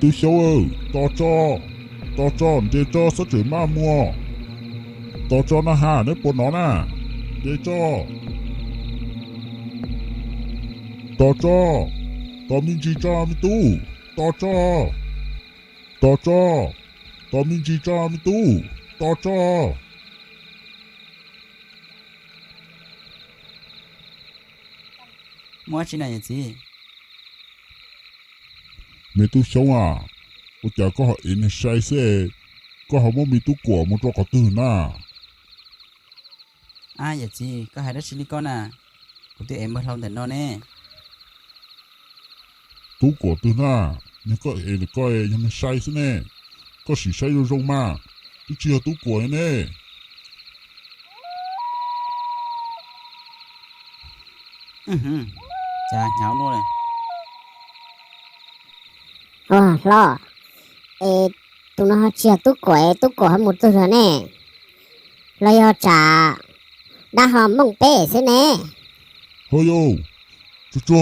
Tub Xyoob, tos tso, tos tso, nres tso, xob tseem maj muag. Tos tso na has, neb puas nov na? Nres tso, tos tso, tos me ntsis tso me tub, tos tso, tos tso, tos me ntsis tso me tub, tos tso. Muaj dab tsi na yawm txiv? Me Tub Xyoob a, ua cas koj ho ev niag sai xwb, koj ho muab me tub kuam mus rau qhov twg na? Ab yawm txiv, koj hais dab tsi li koj na? Kuv twb ev npawg hlau ntawm no ne. Tub kuam twg na? Niag koj ev ntawm koj yog niag sai xwb ne. Koj sim saib zoo zoo mas, twb tsis yog tub kuam ne. Cas hnyav luaj li. Hlob, es tus no ho tsis yog tub kuam, tub kuam ho mus twg lawm ne? Los yog tsam dab ho mooj peb xwb ne? Ho yau, tsuag tsuag